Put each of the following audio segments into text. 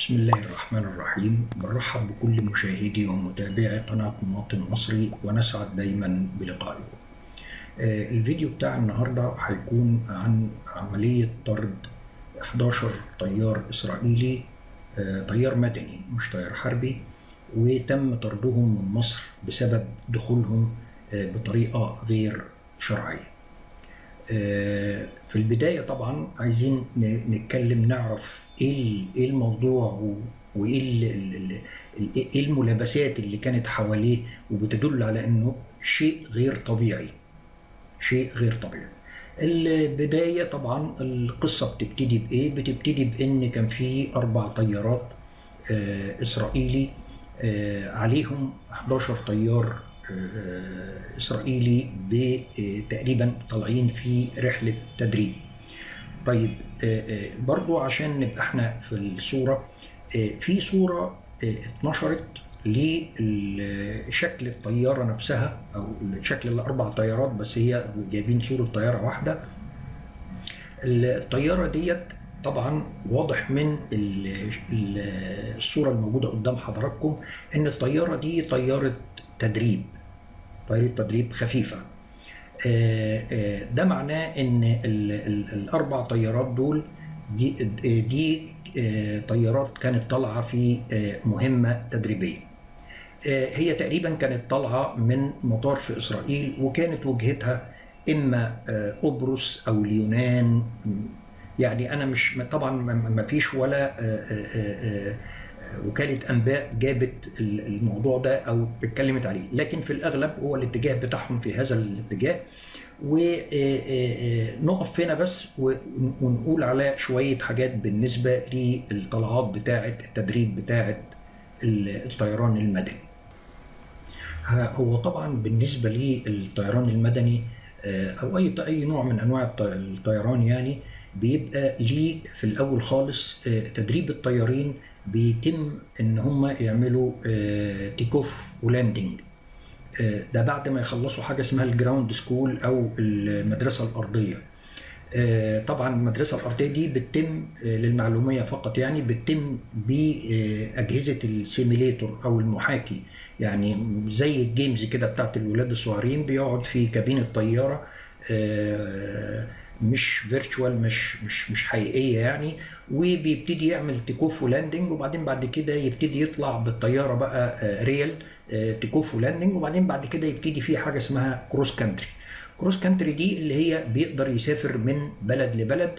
بسم الله الرحمن الرحيم. بنرحب بكل مشاهدي ومتابعي قناة مواطن مصري، ونسعد دايما بلقائكم. الفيديو بتاع النهاردة هيكون عن عملية طرد 11 طيار إسرائيلي، طيار مدني مش طيار حربي، وتم طردهم من مصر بسبب دخولهم بطريقة غير شرعية. في البداية طبعا عايزين نتكلم، نعرف ايه الموضوع وايه ايه الملابسات اللي كانت حواليه وبتدل على انه شيء غير طبيعي، شيء غير طبيعي. البداية طبعا القصة بتبتدي بإيه؟ بتبتدي بإن كان في 4 طيارات إسرائيلي، عليهم 11 طيار إسرائيلي تقريبا طالعين في رحلة تدريب. طيب، برضو عشان نبقى احنا في الصورة، في صورة اتنشرت لشكل الطيارة نفسها أو شكل الأربع طيارات، بس هي جايبين صورة طيارة واحدة. الطيارة ديت طبعا واضح من الصورة الموجودة قدام حضراتكم إن الطيارة دي طيارة تدريب، طيارة تدريب خفيفة. ده معناه إن الأربع طيارات دول دي طيارات كانت طالعة في مهمة تدريبية. هي تقريبا كانت طالعة من مطار في إسرائيل، وكانت وجهتها إما قبرص أو اليونان. يعني أنا مش طبعا ما فيش ولا وكالة أنباء جابت الموضوع ده أو اتكلمت عليه، لكن في الأغلب هو الاتجاه بتاعهم في هذا الاتجاه. ونقف هنا بس ونقول على شوية حاجات بالنسبة للطلعات بتاعة التدريب بتاعة الطيران المدني. هو طبعا بالنسبة للطيران المدني، أو أي نوع من أنواع الطيران، بيبقى ليه في الأول خالص، تدريب الطيارين بيتم إن هم يعملوا take off و landing. ده بعد ما يخلصوا حاجة اسمها ال ground school أو المدرسة الأرضية. طبعا المدرسة الأرضية دي بتتم، للمعلومية فقط، بتتم بأجهزة ال simulator أو المحاكي، يعني زي ال games كده بتاعت الولاد الصغيرين، بيقعد في كابينة طيارة، مش virtual، مش حقيقية يعني، وبيبتدي يعمل take off و landing، وبعدين بعد كده يبتدي يطلع بالطيارة بقى، real، take off و landing، وبعدين بعد كده يبتدي في حاجة اسمها cross country. cross country دي اللي هي بيقدر يسافر من بلد لبلد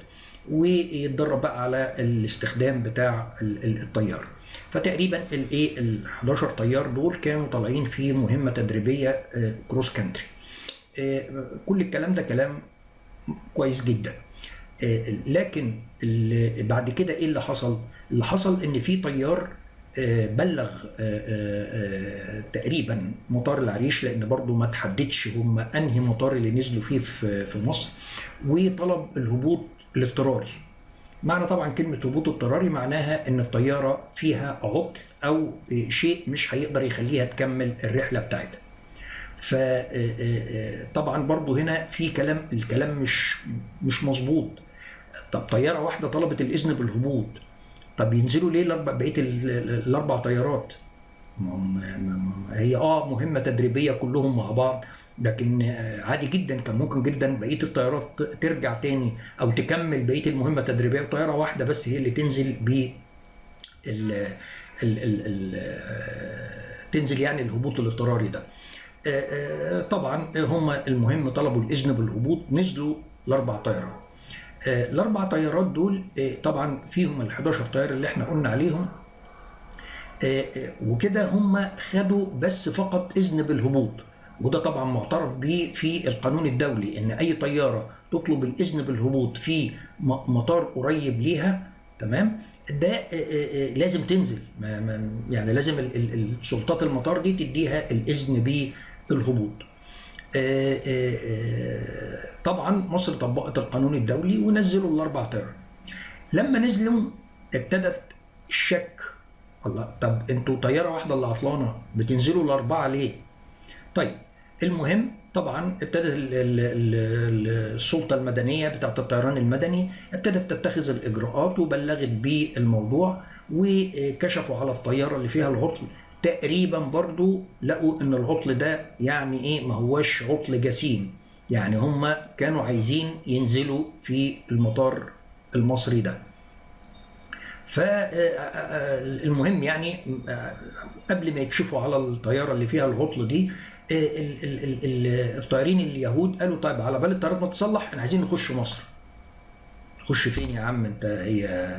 ويتدرب بقى على الاستخدام بتاع الطيارة. فتقريبا ال 11 طيار دول كانوا طالعين في مهمة تدريبية، cross country. كل الكلام ده كلام كويس جدا، لكن بعد كده ايه اللي حصل؟ اللي حصل ان في طيار، بلغ، تقريبا مطار العريش، لان برضو ما تحددش هم انهي مطار اللي نزلوا فيه في مصر، وطلب الهبوط الاضطراري. معنى طبعا كلمة هبوط اضطراري معناها ان الطيارة فيها عطل او شيء مش هيقدر يخليها تكمل الرحلة بتاعتها. طبعا برضو هنا في كلام، الكلام مش مظبوط. طب طيارة واحدة طلبت الإذن بالهبوط، طب ينزلوا ليه بقية الأربع طيارات؟ هي مهمة تدريبية كلهم مع بعض، لكن عادي جدا كان ممكن جدا بقية الطيارات ترجع تاني أو تكمل بقية المهمة التدريبية، وطيارة واحدة بس هي اللي تنزل ب ال ال ال ال تنزل يعني الهبوط الاضطراري ده. طبعا هم المهم طلبوا الإذن بالهبوط، نزلوا الأربع طيارات. الأربع طيارات دول، طبعا فيهم ال 11 طيار اللي احنا قلنا عليهم، وكده هم خدوا بس فقط إذن بالهبوط، وده طبعا معترف به في القانون الدولي إن أي طيارة تطلب الإذن بالهبوط في مطار قريب ليها، تمام، ده، لازم تنزل، لازم السلطات المطار دي تديها الإذن بالهبوط. طبعا مصر طبقت القانون الدولي ونزلوا الأربع طيارات. لما نزلوا ابتدت الشك، الله، طب انتوا طيارة واحدة اللي عطلانة، بتنزلوا الأربعة ليه؟ المهم طبعا ابتدت السلطة المدنية بتاعت الطيران المدني ابتدت تتخذ الإجراءات وبلغت بالموضوع، وكشفوا على الطيارة اللي فيها العطل، تقريبا برضو لقوا ان العطل ده يعني ايه، ما هوش عطل جسيم، يعني هم كانوا عايزين ينزلوا في المطار المصري ده. فالمهم يعني قبل ما يكشفوا على الطيارة اللي فيها العطل دي، الطيارين اليهود قالوا طيب على بال الطيارات ما تصلح احنا عايزين نخش مصر. تخش فين يا عم انت؟ هي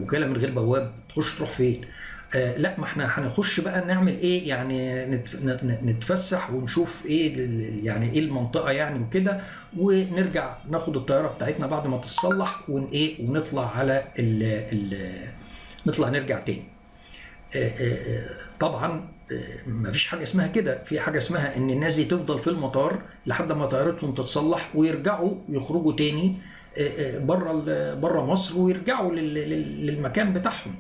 وكالة من غير بواب، تخش تروح فين؟ لا ما احنا هنخش بقى نعمل ايه يعني، نتفسح ونشوف ايه يعني ايه المنطقة يعني وكده، ونرجع ناخد الطيارة بتاعتنا بعد ما تتصلح ون ايه ونطلع على ال ال نطلع نرجع تاني. طبعا ما فيش حاجة اسمها كده، في حاجة اسمها ان الناس دي تفضل في المطار لحد ما طيارتهم تتصلح ويرجعوا يخرجوا تاني بره مصر ويرجعوا للمكان بتاعهم.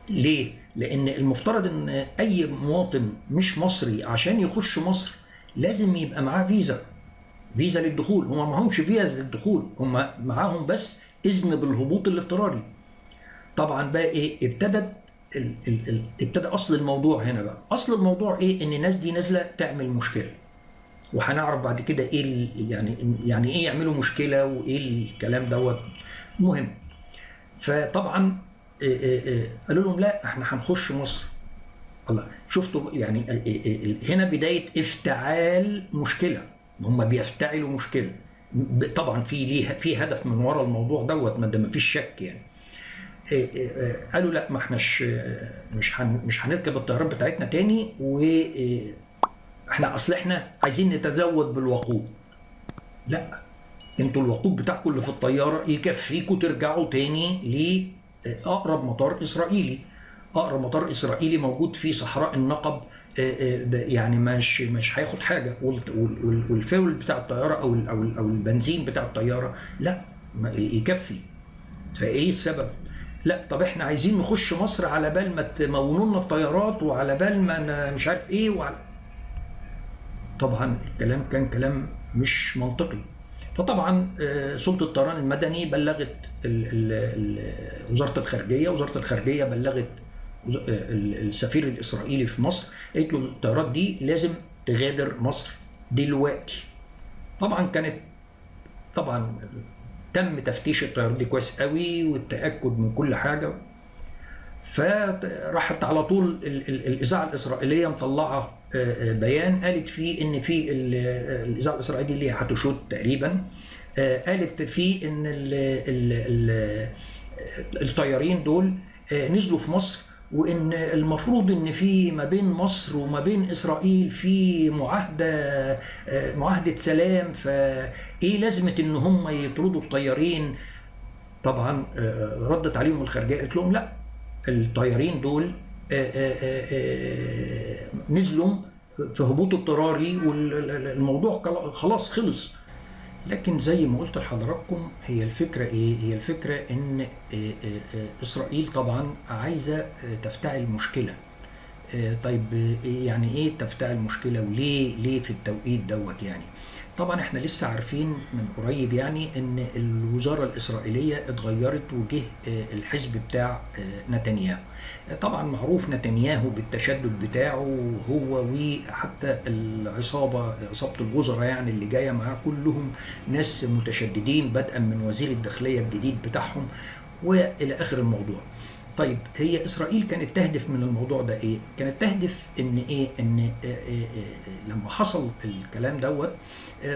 ليه؟ لأن المفترض إن أي مواطن مش مصري عشان يخش مصر لازم يبقى معاه فيزا، فيزا للدخول. هما معهمش فيزا للدخول، هما معاهم بس إذن بالهبوط الاضطراري. طبعا بقى إيه؟ ابتدى أصل الموضوع هنا بقى. أصل الموضوع إيه؟ إن الناس دي نازلة تعمل مشكلة، وهنعرف بعد كده إيه يعني إيه يعملوا مشكلة وإيه الكلام دوت. المهم فطبعا قالوا لهم لا احنا هنخش مصر. الله، شفتوا يعني هنا بداية افتعال مشكلة، هم بيفتعلوا مشكلة. طبعا في هدف من وراء الموضوع دوت، ما ده ما فيش شك يعني. قالوا لا ما احناش مش هنركب الطيارات بتاعتنا تاني، و احنا اصل احنا عايزين نتزود بالوقود. لا، انتوا الوقود بتاعكم اللي في الطيارة يكفيكم ترجعوا تاني لأقرب مطار إسرائيلي. أقرب مطار إسرائيلي موجود في صحراء النقب، يعني مش هياخد حاجة. والفيول بتاع الطيارة أو البنزين بتاع الطيارة لا يكفي. فإيه السبب؟ لا طب احنا عايزين نخش مصر على بال ما تمونوا لنا الطيارات وعلى بال ما مش عارف ايه وعلى... طبعا الكلام كان كلام مش منطقي. فطبعا سلطة الطيران المدني بلغت وزارة الخارجية، وزارة الخارجية بلغت السفير الإسرائيلي في مصر، قالت له الطيارات دي لازم تغادر مصر دلوقتي. طبعا تم تفتيش الطيارات دي كويس قوي والتأكد من كل حاجة. فراحت على طول الإذاعة الإسرائيلية مطلعة بيان قالت فيه إن في الإذاعة الإسرائيلية اللي هتشوت تقريبا، قالت فيه إن الطيارين دول نزلوا في مصر، وإن المفروض إن في ما بين مصر وما بين إسرائيل في معاهدة سلام، فإيه لازمة إن هم يطردوا الطيارين؟ طبعا ردت عليهم الخارجية قالت لهم لا، الطيارين دول نزلوا في هبوط اضطراري والموضوع خلاص خلص. لكن زي ما قلت لحضراتكم هي الفكرة ايه؟ هي الفكرة ان اسرائيل طبعا عايزة تفتعل مشكلة. طيب يعني ايه تفتعل مشكلة وليه ليه في التوقيت دوت يعني؟ طبعا احنا لسه عارفين من قريب يعني ان الوزارة الاسرائيلية اتغيرت وجه الحزب بتاع نتنياهو. طبعا معروف نتنياهو بالتشدد بتاعه هو وحتى العصابة، عصابة الوزراء يعني اللي جاية معاه كلهم ناس متشددين، بدءا من وزير الداخلية الجديد بتاعهم والى اخر الموضوع. طيب هي اسرائيل كانت تهدف من الموضوع ده ايه؟ كانت تهدف ان ايه؟ ان لما حصل الكلام دوت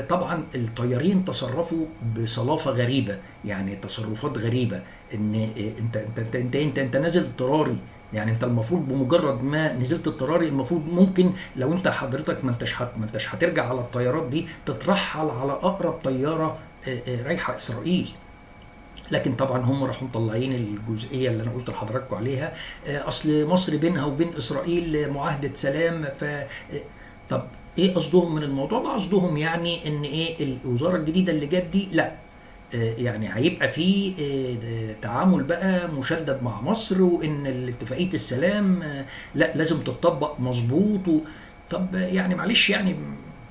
طبعا الطيارين تصرفوا بصلافه غريبة، يعني تصرفات غريبة، ان انت انت انت انت انت, انت نازل اضطراري، يعني انت المفروض بمجرد ما نزلت اضطراري المفروض ممكن لو انت حضرتك ما انتش هترجع على الطيارات دي، تترحل على اقرب طيارة رايحة اسرائيل. لكن طبعا هم راحوا مطلعين الجزئية اللي انا قلت لحضراتكم عليها، اصل مصر بينها وبين اسرائيل معاهدة سلام. ف طب ايه قصدهم من الموضوع ده؟ قصدهم يعني ان ايه الوزارة الجديدة اللي جت دي لا يعني هيبقى في تعامل بقى مشدد مع مصر، وان اتفاقية السلام لا لازم تتطبق مظبوط. طب يعني معلش يعني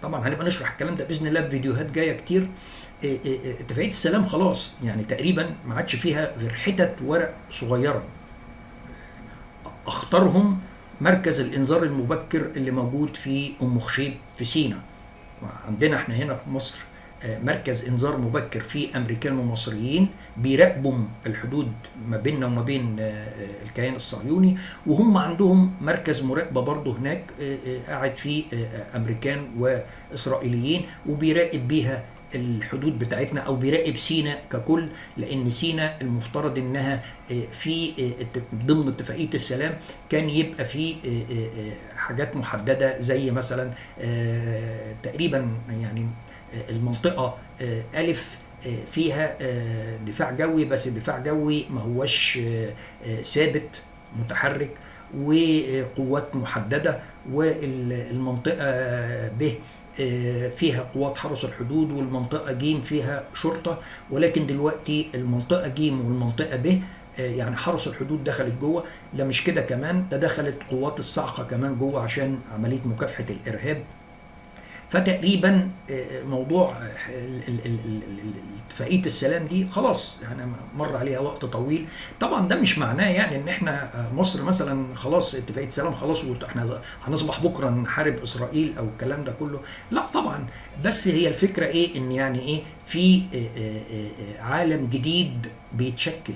طبعا هنبقى نشرح الكلام ده باذن الله في فيديوهات جاية كتير. اتفاقية السلام خلاص يعني تقريبا ما عادش فيها غير حتت ورق صغيرة. اخطرهم مركز الانذار المبكر اللي موجود في ام خشيب في سينا. عندنا احنا هنا في مصر مركز انذار مبكر فيه امريكان ومصريين بيراقبوا الحدود ما بيننا وما بين الكيان الصهيوني، وهم عندهم مركز مراقبة برضه هناك قاعد فيه امريكان واسرائيليين، وبيراقب بيها الحدود بتاعتنا او بيراقب سينا ككل، لان سينا المفترض انها في ضمن اتفاقية السلام كان يبقى في حاجات محددة، زي مثلا تقريبا يعني المنطقة ألف فيها دفاع جوي، بس دفاع جوي ما هوش ثابت متحرك وقوات محددة، والمنطقة ب فيها قوات حرس الحدود، والمنطقة ج فيها شرطة. ولكن دلوقتي المنطقة ج والمنطقة ب يعني حرس الحدود دخلت جوه، ده مش كده كمان، ده دخلت قوات الصاعقة كمان جوه عشان عملية مكافحة الإرهاب. فتقريبا موضوع اتفاقية السلام دي خلاص يعني مر عليها وقت طويل. طبعا ده مش معناه يعني ان احنا مصر مثلا خلاص اتفاقية السلام خلاص واحنا هنصبح بكره نحارب اسرائيل او الكلام ده كله، لا طبعا. بس هي الفكرة ايه، ان يعني ايه في عالم جديد بيتشكل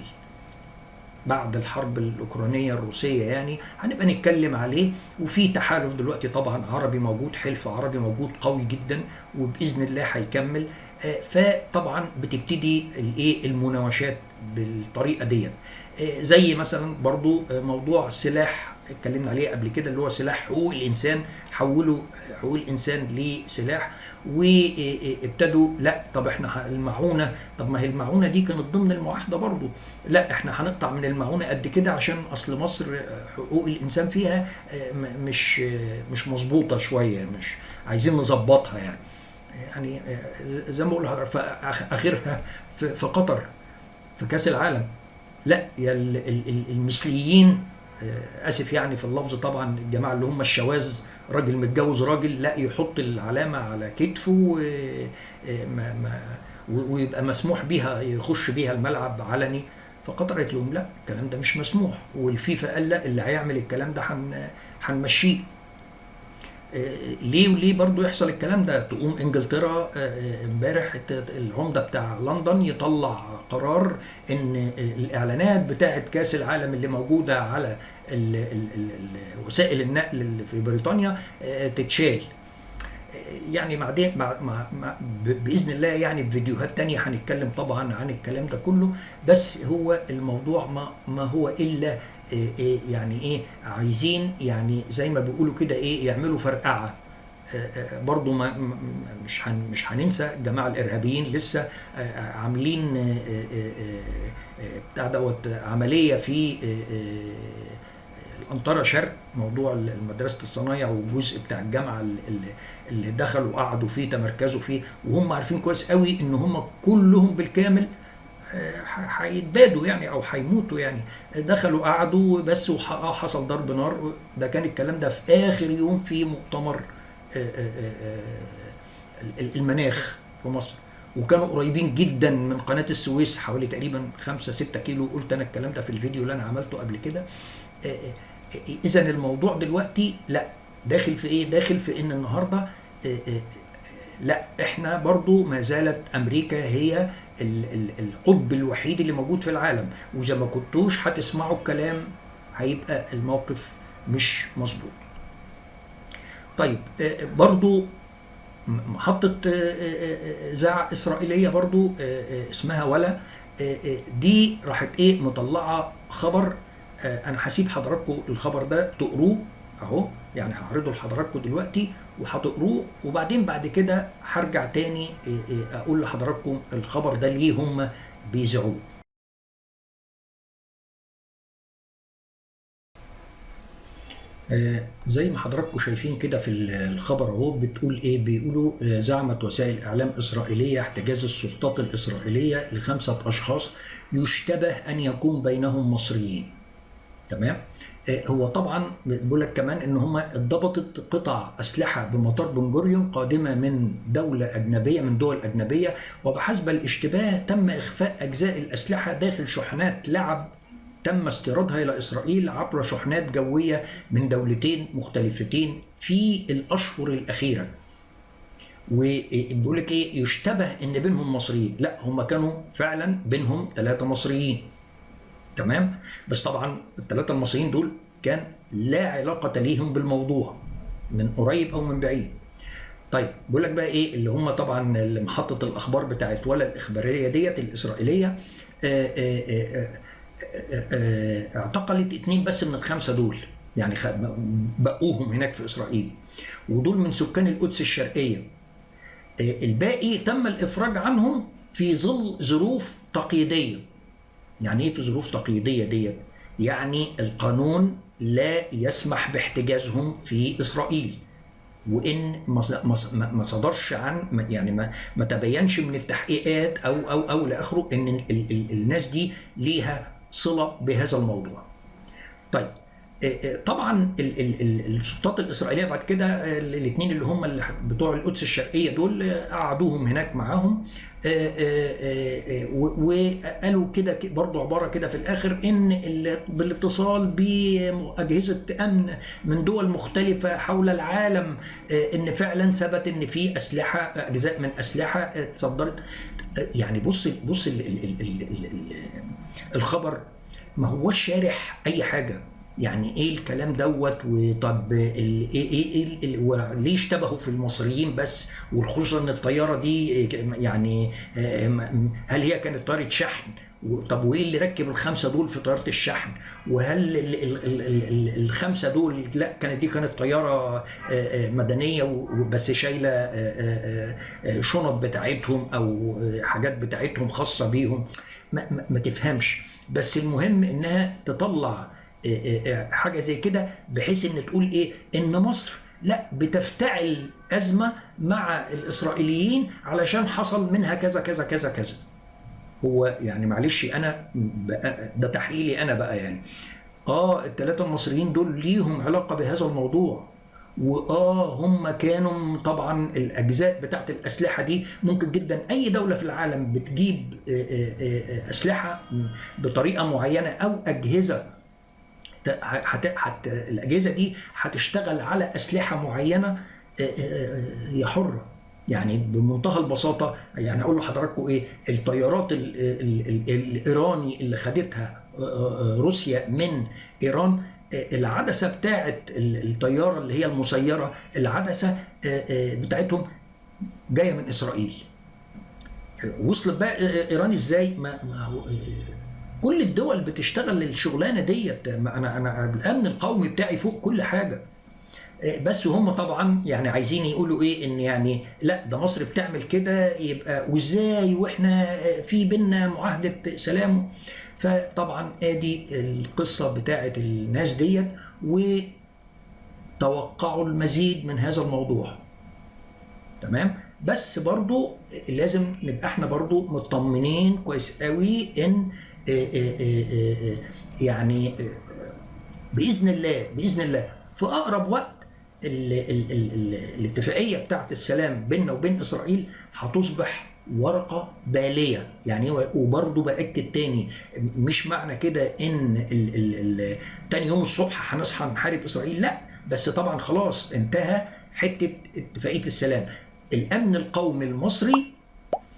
بعد الحرب الأوكرانية الروسية، يعني هنبقى نتكلم عليه. وفي تحالف دلوقتي طبعا عربي موجود، حلف عربي موجود قوي جدا، وبإذن الله هيكمل. فطبعا بتبتدي الايه المناوشات بالطريقة ديت، زي مثلا برضو موضوع سلاح اتكلمنا عليه قبل كده اللي هو سلاح حقوق الإنسان، حولوا حقوق الإنسان لسلاح، وابتدوا لا طب احنا المعونة، طب ما هي المعونة دي كانت ضمن المعاهدة برضو، لا احنا هنقطع من المعونة قد كده عشان اصل مصر حقوق الإنسان فيها مش مظبوطة شوية، مش عايزين نظبطها يعني. يعني زي ما بقول لحضرتك اخرها في قطر في كأس العالم، لا يا المثليين، اسف يعني في اللفظ طبعا، الجماعة اللي هم الشواذ، راجل متجوز راجل لا يحط العلامة على كتفه ويبقى مسموح بيها يخش بيها الملعب علني. فقطر قالت لهم لا الكلام ده مش مسموح، والفيفا قال لا اللي هيعمل الكلام ده هنمشيه. ليه وليه برضو يحصل الكلام ده؟ تقوم انجلترا امبارح العمدة بتاع لندن يطلع قرار ان الاعلانات بتاعه كاس العالم اللي موجودة على وسائل النقل اللي في بريطانيا تتشال. يعني مع باذن الله يعني بفيديوهات تانية هنتكلم طبعا عن الكلام ده كله. بس هو الموضوع ما هو الا يعني ايه، عايزين يعني زي ما بيقولوا كده ايه، يعملوا فرقعه. برضو ما مش هننسى الجماعة الارهابيين لسه عاملين بتاع دوت عملية في الأنطرة شرق، موضوع مدرسة الصنايع والجزء بتاع الجامعة اللي دخلوا وقعدوا فيه تمركزوا فيه، وهم عارفين كويس قوي ان هم كلهم بالكامل هيتبادوا يعني او هيموتوا يعني. دخلوا قعدوا بس وحصل ضرب نار. ده كان الكلام ده في اخر يوم في مؤتمر المناخ في مصر، وكانوا قريبين جدا من قناة السويس حوالي تقريبا 5-6 كيلو. قلت انا الكلام ده في الفيديو اللي انا عملته قبل كده. اذا الموضوع دلوقتي لا داخل في ايه، داخل في ان النهارده لا احنا برضو ما زالت امريكا هي القطب الوحيد اللي موجود في العالم، واذا ما كنتوش هتسمعوا الكلام هيبقى الموقف مش مظبوط. طيب برضو محطة إذاعة إسرائيلية برضو اسمها ولا، دي راحت إيه مطلعة خبر. أنا هسيب حضراتكم الخبر ده تقروه أهو، يعني هعرضه لحضراتكم دلوقتي وهتقروه، وبعدين بعد كده هرجع تاني أقول لحضراتكم الخبر ده ليه هم بيذيعوه. زي ما حضراتكم شايفين كده في الخبر اهو، بتقول ايه؟ بيقولوا زعمت وسائل اعلام اسرائيلية احتجاز السلطات الاسرائيلية ل5 اشخاص يشتبه ان يكون بينهم مصريين. تمام؟ هو طبعا بيقول لك كمان ان هم اتضبطت قطع اسلحة بمطار بن جوريون قادمة من دولة اجنبية، من دول اجنبية، وبحسب الاشتباه تم اخفاء اجزاء الاسلحة داخل شحنات لعب تم استيرادها إلى إسرائيل عبر شحنات جوية من دولتين مختلفتين في الأشهر الأخيرة. وبيقول لك ايه، يشتبه ان بينهم مصريين. لا، هم كانوا فعلا بينهم 3 مصريين، تمام، بس طبعا ال3 المصريين دول كان لا علاقة ليهم بالموضوع من قريب او من بعيد. طيب بيقول لك بقى ايه اللي هم طبعا محطة الاخبار بتاعت ولا الاخبارية ديت الاسرائيلية اعتقلت 2 بس من ال5 دول، يعني بقوهم هناك في اسرائيل، ودول من سكان القدس الشرقية. الباقي تم الافراج عنهم في ظل ظروف تقييدية. يعني ايه في ظروف تقييدية ديت؟ يعني القانون لا يسمح باحتجازهم في اسرائيل، وان ما صدرش عن، يعني ما تبينش من التحقيقات او او او لاخره ان الناس دي ليها صلة بهذا الموضوع. طيب طبعا السلطات الاسرائيلية بعد كده الاثنين اللي هم اللي بتوع القدس الشرقية دول قعدوهم هناك معاهم، وقالوا كده برضو عبارة كده في الاخر ان بالاتصال باجهزه امن من دول مختلفة حول العالم ان فعلا ثبت ان في اسلحة، اجزاء من اسلحة اتصدرت. يعني بص بص الخبر ما هوش شارح اي حاجة، يعني ايه الكلام دوت، وطب ايه ايه ايه ليه اشتبهوا في المصريين بس، وخصوصا ان الطيارة دي يعني هل هي كانت طيارة شحن؟ طب وايه اللي ركب ال5 دول في طيارة الشحن؟ وهل ال5 دول لا كانت دي كانت طيارة مدنية بس شايله شنط بتاعتهم او حاجات بتاعتهم خاصة بيهم؟ ما تفهمش. بس المهم انها تطلع حاجة زي كده بحيث ان تقول ايه، ان مصر لا بتفتعل ازمة مع الاسرائيليين علشان حصل منها كذا كذا كذا كذا. هو يعني معلش انا ده تحليلي انا بقى، يعني ال3 المصريين دول ليهم علاقة بهذا الموضوع، هم كانوا طبعا الاجزاء بتاعت الاسلحة دي ممكن جدا اي دولة في العالم بتجيب اسلحة بطريقة معينة او اجهزة، الاجهزة دي هتشتغل على اسلحة معينة هي حره. يعني بمنتهى البساطة، يعني اقول لحضراتكم ايه، الطيارات الايراني اللي خدتها روسيا من ايران، العدسة بتاعه الطيارة اللي هي المسيرة، العدسة بتاعتهم جاية من اسرائيل. وصلت بقى ايران ازاي؟ ما كل الدول بتشتغل الشغلانة ديت. انا الامن القومي بتاعي فوق كل حاجة. بس هم طبعا يعني عايزين يقولوا ايه، ان يعني لا ده مصر بتعمل كده، يبقى وازاي واحنا في بينا معاهدة سلام؟ فطبعا ادي القصة بتاعه الناس ديت، وتوقعوا المزيد من هذا الموضوع. تمام، بس برضو لازم نبقى احنا برضو مطمنين كويس قوي ان يعني باذن الله باذن الله في اقرب وقت الاتفاقية بتاعت السلام بيننا وبين اسرائيل هتصبح ورقة باليه. يعني وبرضه باكد تاني، مش معنى كده ان تاني يوم الصبح هنصحى نحارب اسرائيل، لا، بس طبعا خلاص انتهى حتة اتفاقية السلام. الامن القومي المصري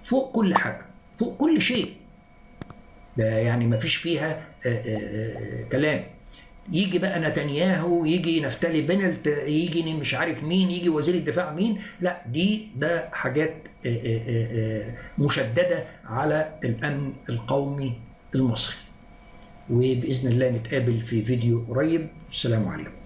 فوق كل حاجة، فوق كل شيء، ده يعني ما فيش فيها كلام. يجي بقى نتنياهو، يجي نفتالي بنلت، يجي مش عارف مين، يجي وزير الدفاع مين، لا دي ده حاجات مشددة على الأمن القومي المصري. وبإذن الله نتقابل في فيديو قريب. السلام عليكم.